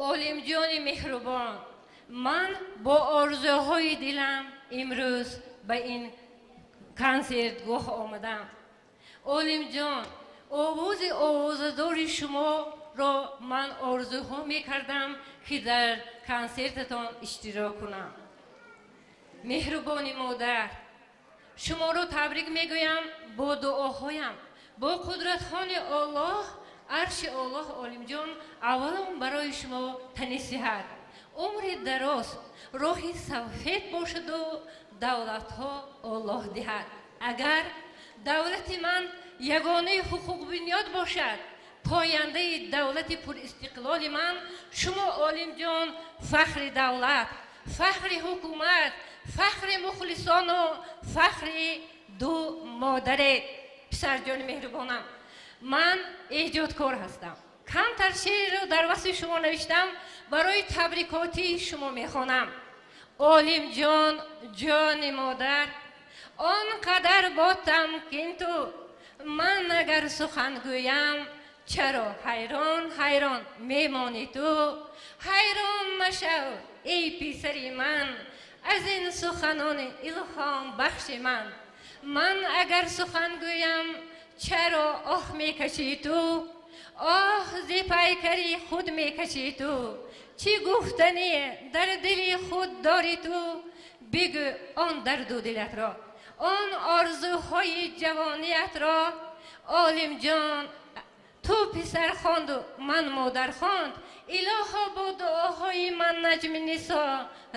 Олимҷони меҳрубон, ман бо орзуҳои дилам имрӯз ба ин консертгоҳ омадам. Олимҷон, овози овозадори шуморо ман орзуҳо мекардам, ки дар консертатон иштирок кунам. Меҳрубони модар, шуморо табрик мегӯям бо дуоҳоям, бо қудратҳои Оллоҳ, арши Оллоҳ. Олимҷон, аввалан барои шумо тани сиҳат, умри дароз, роҳи сафед бошаду давлатҳо Оллоҳ диҳад. Агар давлати ман ягонаи ҳуқуқбунёд бошад, пояндаи давлати пуристиқлоли ман шумо, Олимҷон, фахри давлат, фахри ҳукумат, фахри мухлисону фахри ду модаре. Писарҷони меҳрубонам, ман эҷодкор ҳастам. Камтар шеърро дар васфи шумо навиштам, барои табрикоти шумо мехонам. Олимҷон, ҷони модар, он қадар ботамкин ту, ман агар сухан гӯям, чаро ҳайрон ҳайрон мемонӣ ту? Ҳайрон машав, эй писари ман, аз ин суханони илҳомбахши ман. Ман агар сухан гӯям, чаро оҳ мекашӣ ту? Оҳ зи пайкари худ мекашӣ ту. Чӣ гуфтание дар дили худ дорӣ ту? Бигӯ он дарду дилатро, он орзуҳои ҷавониятро. Олимҷон, ту писар хонду ман модар хонд. Илоҳо, бо дуоҳои ман Наҷми Нисо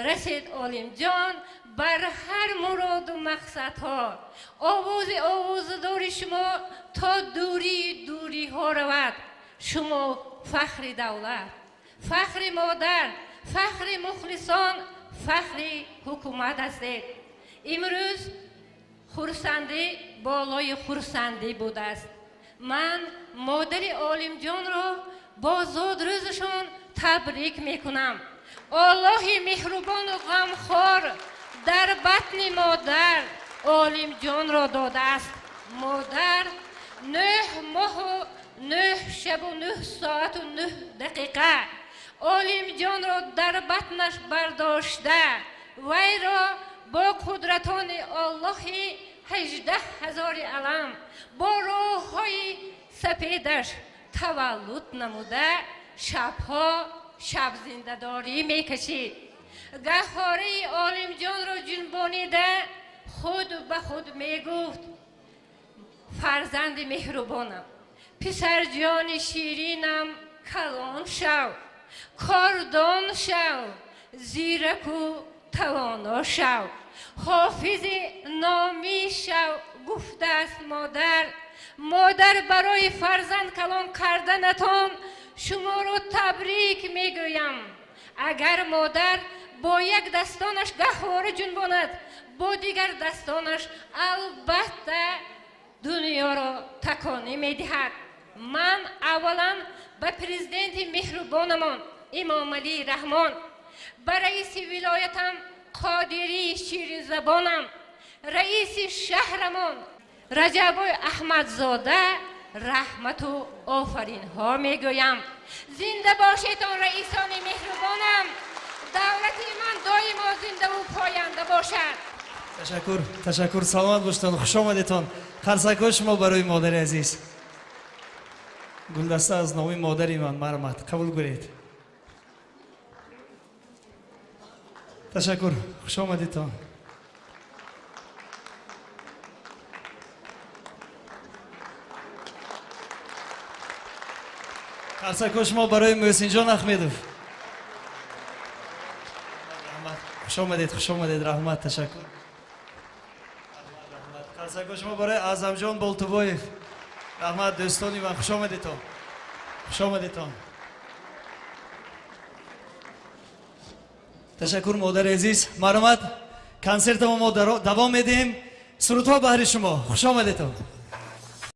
расид Олимҷон бар ҳар муроду мақсадҳо. Овози овозадори шумо то дурии дуриҳо равад. Шумо фахри давлат, фахри модар, фахри мухлисон, фахри ҳукумат ҳастед. Имрӯз хурсандӣ болои хурсандӣ будааст. Ман модари Олимҷонро бо зодрӯзашон табрик мекунам. Оллоҳи меҳрубону ғамхор дар батни модар Олимҷонро додааст. Модар 9 моҳу 9 шабу 9 соату 9 дақиқа Олимҷонро дар батнаш бардошта, вайро бо қудратони Оллоҳи 18 ҳазори алам, бо роҳҳои сапедаш таваллуд намуда, шабҳо шабзиндадорӣ мекашид. Гаҳвораи Олимҷонро ҷунбонида худ ба худ мегуфт: фарзанди меҳрубонам, писарҷони ширинам, калон шав, кордон шав, зираку тавоно шав, ҳофизи номӣ шав, гуфтааст модар. Модар, барои фарзанд калон карданатон шуморо табрик мегӯям. Агар модар бо як дастонаш гаҳвора ҷунбонад, бо дигар дастонаш албатта дунёро таконӣ медиҳад. Ман аввалан ба президенти меҳрубонамон Имомалӣ Раҳмон, ба раиси вилоятам Қодирии ширинзабонам, раиси шаҳрамон Раҷабои Аҳмадзода раҳмату офаринҳо мегӯям. Зинда бошедон, раисони меҳрубонам. Давлати ман доимо зиндаву поянда бошад. Ташаккур, ташаккур, саломат бошедон, хуш омадетон. Қарсакҳои шумо барои модари азиз. Гулдаста аз номи модари ман, марҳамат, қабул кунед. Ташаккур, хуш омадетон. Қарсакҳои шумо барои Мӯҳсинҷон Аҳмедов. Раҳмат, хуш омадед, хуш омадед, раҳмат, ташаккур. Қарсакҳои шумо барои Аъзамҷон Болтубоев. Раҳмат, дӯстони ман, хуш омадетон. Хуш омадетон. Ташаккур, модари азиз. Марҳамат, консертамо мо давом медиҳем. Сурудҳо баҳри шумо. Хуш омадетон.